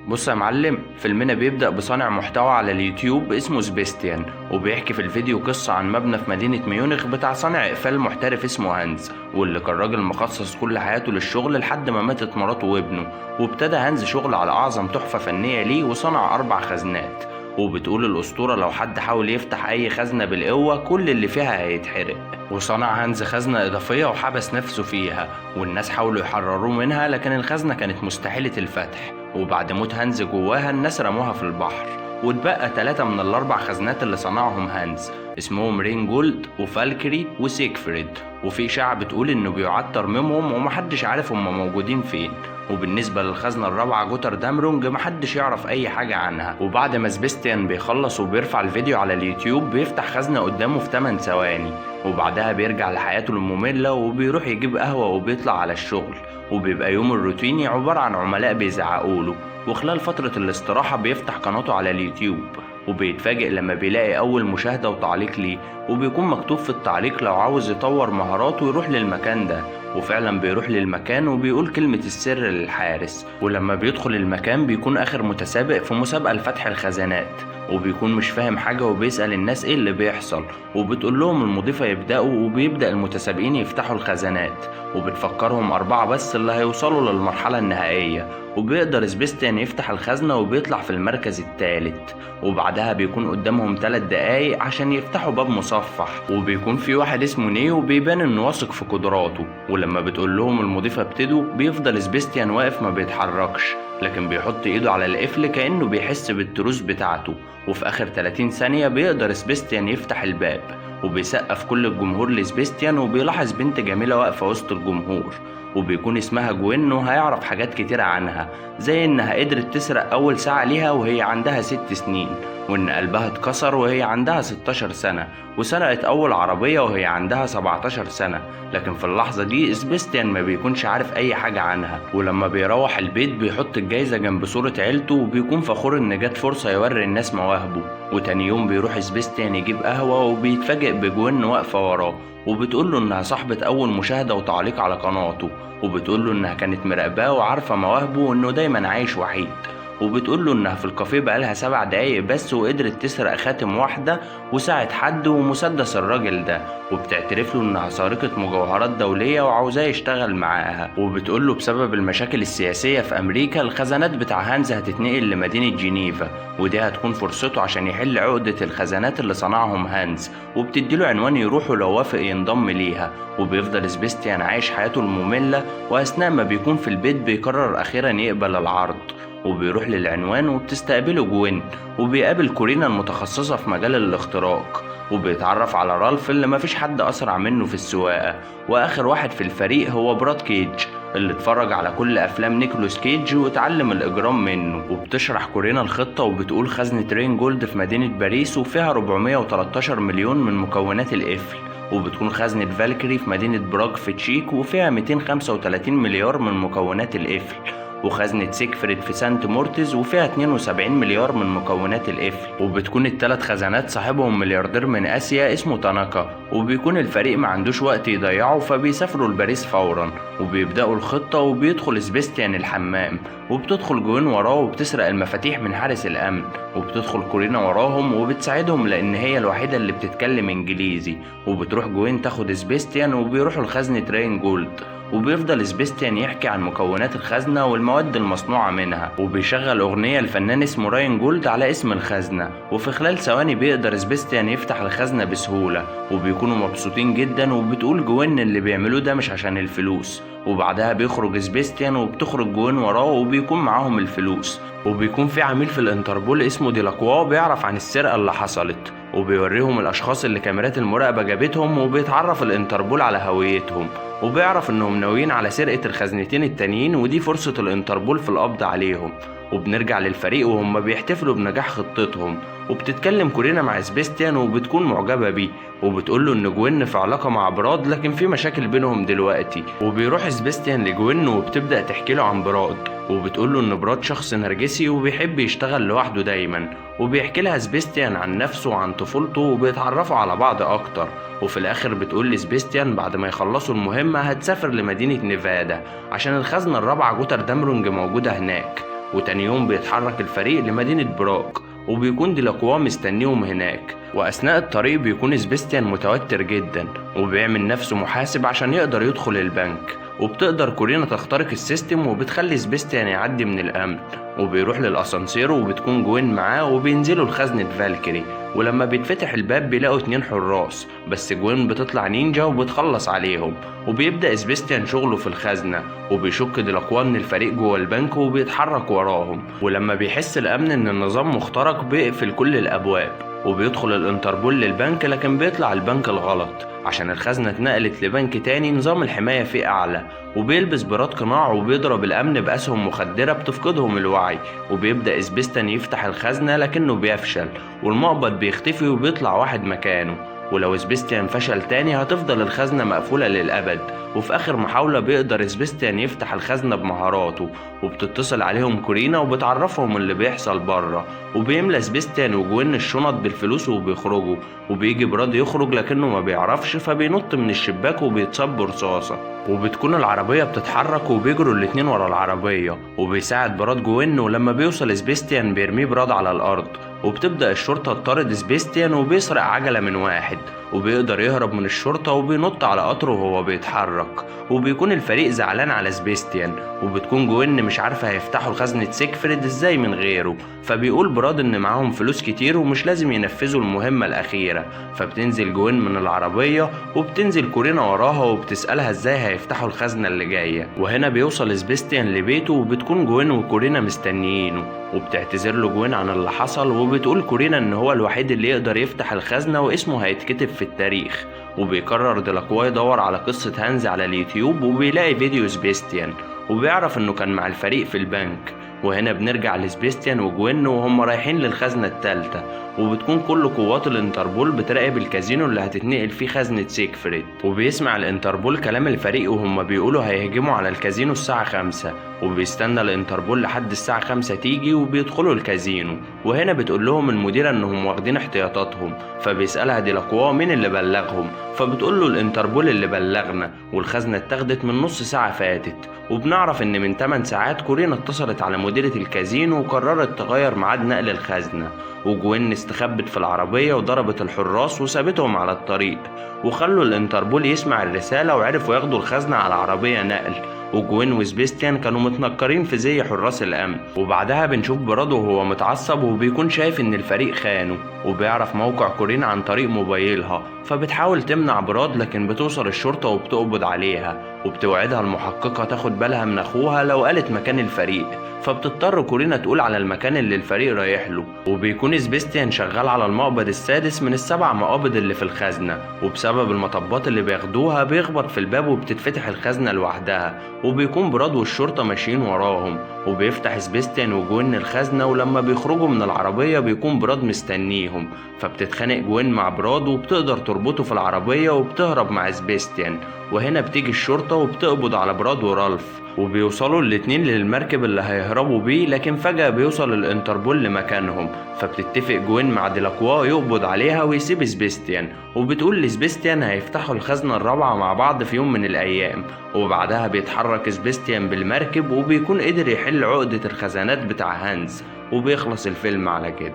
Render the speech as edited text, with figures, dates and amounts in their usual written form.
بص يا معلم، فيلمنا بيبدأ بصانع محتوى على اليوتيوب اسمه سبيستيان، وبيحكي في الفيديو قصة عن مبنى في مدينة ميونخ بتاع صانع إقفال محترف اسمه هانز، واللي كان راجل مخصص كل حياته للشغل لحد ما ماتت مراته وابنه. وابتدى هانز شغل على أعظم تحفة فنية ليه وصنع 4 خزنات. وبتقول الأسطورة لو حد حاول يفتح أي خزنة بالقوة كل اللي فيها هيتحرق. وصنع هانز خزنة إضافية وحبس نفسه فيها، والناس حاولوا يحرروه منها لكن الخزنة كانت مستحيلة الفتح. وبعد موت هانز جواها الناس رموها في البحر، واتبقى 3 من ال4 خزنات اللي صنعهم هانز اسمهم رين جولد وفالكري وسيكفريد. وفي إشاعة بتقول إنه بيعاد ترميمهم ومحدش عارف هما موجودين فين. وبالنسبة للخزنة الرابعة جوتر دامرونج محدش يعرف أي حاجة عنها. وبعد ما سبيستيان بيخلص وبيرفع الفيديو على اليوتيوب بيفتح خزنة قدامه في 8 ثواني، وبعدها بيرجع لحياته المملة وبيروح يجيب قهوة وبيطلع على الشغل. وبيبقى يوم الروتيني عبارة عن عملاء بيزعقوله. وخلال فترة الاستراحة بيفتح قناته على اليوتيوب، وبيتفاجئ لما بيلاقي أول مشاهدة وتعليق ليه، وبيكون مكتوب في التعليق لو عاوز يطور مهاراته يروح للمكان ده. وفعلا بيروح للمكان وبيقول كلمة السر للحارس. ولما بيدخل المكان بيكون آخر متسابق في مسابقة لفتح الخزانات، وبيكون مش فاهم حاجة وبيسأل الناس ايه اللي بيحصل، وبتقول لهم المضيفة يبدأوا، وبيبدأ المتسابقين يفتحوا الخزانات، وبتفكرهم 4 بس اللي هيوصلوا للمرحلة النهائية. وبيقدر سبيستيان يفتح الخزنة وبيطلع في المركز الثالث. وبعدها بيكون قدامهم 3 دقايق عشان يفتحوا باب مصفح، وبيكون في واحد اسمه نيو بيبان انه واثق في قدراته. ولما بتقول لهم المضيفة ابتدوا بيفضل سبيستيان واقف ما بيتحركش، لكن بيحط ايده على القفل كأنه بيحس بالتروس بتاعته. وفي اخر 30 ثانية بيقدر سبيستيان يفتح الباب، وبيسقف كل الجمهور لسبيستيان. وبيلاحظ بنت جميلة واقفة وسط الجمهور، وبيكون اسمها جوين، وهيعرف حاجات كتيرة عنها، زي انها قدرت تسرق اول ساعة ليها وهي عندها 6 سنين، وان قلبها اتكسر وهي عندها 16 سنة، وسرقت اول عربية وهي عندها 17 سنة. لكن في اللحظة دي سبيستيان ما بيكونش عارف اي حاجة عنها. ولما بيروح البيت بيحط الجايزة جنب صورة عيلته، وبيكون فخور ان جت فرصة يوري الناس مواهبه. وتاني يوم بيروح سبيستيان يجيب قهوة، وبيتفاجئ بجوين واقفة وراه، وبتقول له انها صاحبة اول مشاهدة وتعليق على قناته، وبتقول له انها كانت مراقباه وعارفة مواهبه وانه دايما عايش وحيد. وبتقول له انها في الكافيه بقالها 7 دقايق بس وقدرت تسرق خاتم واحدة وساعة حد ومسدس الراجل ده، وبتعترف له انها سارقة مجوهرات دولية وعاوزاه يشتغل معاها. وبتقول له بسبب المشاكل السياسية في امريكا الخزانات بتاع هانز هتتنقل لمدينة جنيفا، ودي هتكون فرصته عشان يحل عقدة الخزانات اللي صنعهم هانز، وبتدي له عنوان يروحه لو وافق ينضم ليها. وبيفضل سبيستيان عايش حياته المملة، واثناء ما بيكون في البيت بيقرر اخيرا يقبل العرض، وبيروح للعنوان وبتستقبله جوين، وبيقابل كورينا المتخصصة في مجال الاختراق، وبيتعرف على رالف اللي مفيش حد أسرع منه في السواقة. وآخر واحد في الفريق هو براد كيج اللي اتفرج على كل أفلام نيكولاس كيج واتعلم الإجرام منه. وبتشرح كورينا الخطة وبتقول خزنة رين جولد في مدينة باريس وفيها 413 مليون من مكونات القفل، وبتكون خزنة فالكري في مدينة براغ في تشيك وفيها 235 مليار من مكونات القفل، وخزنة سيكفريد في سانت مورتز وفيها 72 مليار من مكونات القفل. وبتكون ال3 خزانات صاحبهم ملياردير من آسيا اسمه تاناكا، وبيكون الفريق ما عندوش وقت يضيعه فبيسافروا لباريس فورا، وبيبدأوا الخطة. وبيدخل سبيستيان الحمام، وبتدخل جوين وراه وبتسرق المفاتيح من حارس الأمن، وبتدخل كورينا وراهم وبتساعدهم لأن هي الوحيدة اللي بتتكلم إنجليزي. وبتروح جوين تاخد سبيستيان وبيروحوا لخزنة رين جولد، وبيفضل سبيستيان يحكي عن مكونات الخزنة والمواد المصنوعة منها، وبيشغل أغنية لفنان اسمه راين جولد على اسم الخزنة. وفي خلال ثواني بيقدر سبيستيان يفتح الخزنة بسهولة، وبيكونوا مبسوطين جدا. وبتقول جوين اللي بيعملوه ده مش عشان الفلوس. وبعدها بيخرج سبيستيان وبتخرج جوين وراه وبيكون معاهم الفلوس. وبيكون في عميل في الانتربول اسمه ديلاكوا بيعرف عن السرقة اللي حصلت، وبيوريهم الأشخاص اللي كاميرات المراقبة جابتهم، وبيتعرف الانتربول على هويتهم، وبيعرف انهم ناويين على سرقة الخزنتين التانيين، ودي فرصة الانتربول في القبض عليهم. وبنرجع للفريق وهم بيحتفلوا بنجاح خطتهم. وبتتكلم كورينا مع سبيستيان وبتكون معجبة بيه، وبتقوله ان جوين في علاقة مع براد لكن في مشاكل بينهم دلوقتي. وبيروح سبيستيان لجوين وبتبدأ تحكي له عن براد، وبتقوله ان براد شخص نرجسي وبيحب يشتغل لوحده دايما. وبيحكي لها سبيستيان عن نفسه وعن طفولته، وبيتعرفوا على بعض اكتر. وفي الاخر بتقول لسبيستيان بعد ما يخلصوا المهمة هتسافر لمدينة نيفادا عشان الخزنة الرابعة جوتر دامرونج موجودة هناك. وتاني يوم بيتحرك الفريق لمدينة براغ، وبيكون ديلاكوا مستنيهم هناك. وأثناء الطريق بيكون سبيستيان متوتر جدا وبيعمل نفسه محاسب عشان يقدر يدخل البنك، وبتقدر كورينا تخترق ال system وبتخلي سبيستيان يعدي من الأمن، وبيروح للأسانسير وبتكون جوين معاه وبينزلوا لخزنة فالكري. ولما بيتفتح الباب بيلاقوا 2 حراس، بس جوين بتطلع نينجا وبتخلص عليهم. وبيبدأ سبيستيان شغله في الخزنة، وبيشك ديلاكوا ان الفريق جوه البنك وبيتحرك وراهم. ولما بيحس الأمن ان النظام مخترق بيقفل كل الأبواب، وبيدخل الانتربول للبنك، لكن بيطلع البنك الغلط عشان الخزنة اتنقلت لبنك تاني نظام الحماية فيه أعلى. وبيلبس براد قناع وبيضرب الأمن بأسهم مخدرة بتفقدهم الوعي، وبيبدأ سبيستيان يفتح الخزنة لكنه بيفشل، والمقبض بيختفي وبيطلع واحد مكانه. ولو سبيستيان فشل تاني هتفضل الخزنة مقفولة للأبد. وفي آخر محاولة بيقدر سبيستيان يفتح الخزنة بمهاراته، وبتتصل عليهم كورينا وبتعرفهم اللي بيحصل بره. وبيملى سبيستيان وجوين الشنط بالفلوس وبيخرجوا، وبيجي براد يخرج لكنه ما بيعرفش، فبينط من الشباك وبيتصاب برصاصة. وبتكون العربية بتتحرك وبيجروا الاتنين ورا العربية، وبيساعد براد جوين، ولما بيوصل سبيستيان بيرميه براد على الأرض. وبتبدأ الشرطة تطارد سبيستيان وبيسرق عجلة من واحد، وبيقدر يهرب من الشرطة وبينط على قطره وهو بيتحرك. وبيكون الفريق زعلان على سبيستيان، وبتكون جوين مش عارفة هيفتحوا خزنة سيكفريد ازاي من غيره، فبيقول براد ان معاهم فلوس كتير ومش لازم ينفذوا المهمة الأخيرة. فبتنزل جوين من العربية وبتنزل كورينا وراها وبتسألها ازاي هيفتحوا الخزنة اللي جاية. وهنا بيوصل سبيستيان لبيته، وبتكون جوين وكورينا مستنيينه، وبتعتذر له جوين عن اللي حصل، وبتقول كورينا ان هو الوحيد اللي يقدر يفتح الخزنة واسمه هيتكتب في التاريخ. وبيقرر ديلاكوا يدور على قصة هانز على اليوتيوب، وبيلاقي فيديو سبيستيان، وبيعرف انه كان مع الفريق في البنك. وهنا بنرجع لسبيستيان وجوين وهم رايحين للخزنة التالتة، وبتكون كل قوات الانتربول بتراقب الكازينو اللي هتتنقل فيه خزنة سيكفريد. وبيسمع الانتربول كلام الفريق وهم بيقولوا هيهجموا على الكازينو الساعة 5، وبيستنى الانتربول لحد الساعة 5 تيجي وبيدخلوا الكازينو. وهنا بتقول لهم المديرة انهم واخدين احتياطاتهم، فبيسألها ديلاكوا مين اللي بلغهم، فبتقول له الانتربول اللي بلغنا، والخزنة اتاخدت من نص ساعة فاتت. وبنعرف ان من 8 ساعات كورينا اتصلت على مديرة الكازينو وقررت تغير ميعاد نقل الخزنة، وجوين استخبت في العربية وضربت الحراس وسابتهم على الطريق، وخلوا الانتربول يسمع الرسالة وعرفوا ياخدوا الخزنة على عربية نقل. وجوين وسبيستيان كانوا متنكرين في زي حراس الامن. وبعدها بنشوف براد وهو متعصب وبيكون شايف ان الفريق خانه، وبيعرف موقع كورينا عن طريق موبايلها، فبتحاول تمنع براد لكن بتوصل الشرطة وبتقبض عليها، وبتوعدها المحققة تاخد بالها من اخوها لو قالت مكان الفريق، فبتضطر كورينا تقول على المكان اللي الفريق رايح له. وبيكون سبيستيان شغال على المقبض السادس من ال7 مقابض اللي في الخزنة، وبسبب المطبات اللي بياخدوها بيخبط في الباب وبتتفتح الخزنة لوحدها، وبيكون براد والشرطة ماشيين وراهم. وبيفتح سبيستيان وجوين الخزنة، ولما بيخرجوا من العربية بيكون براد مستنيهم، فبتتخانق جوين مع براد وبتقدر تربطه في العربية وبتهرب مع سبيستيان. وهنا بتيجي الشرطة وبتقبض على براد ورالف، وبيوصلوا الاتنين للمركب اللي هيهربوا بيه، لكن فجأة بيوصل الانتربول لمكانهم، فبتتفق جوين مع ديلاكوا يقبض عليها ويسيب سبيستيان، وبتقول لسبيستيان هيفتحوا الخزنة الرابعة مع بعض في يوم من الأيام. وبعدها بيتحرك سبيستيان بالمركب وبيكون قدر يحل عقدة الخزانات بتاع هانز، وبيخلص الفيلم على كده.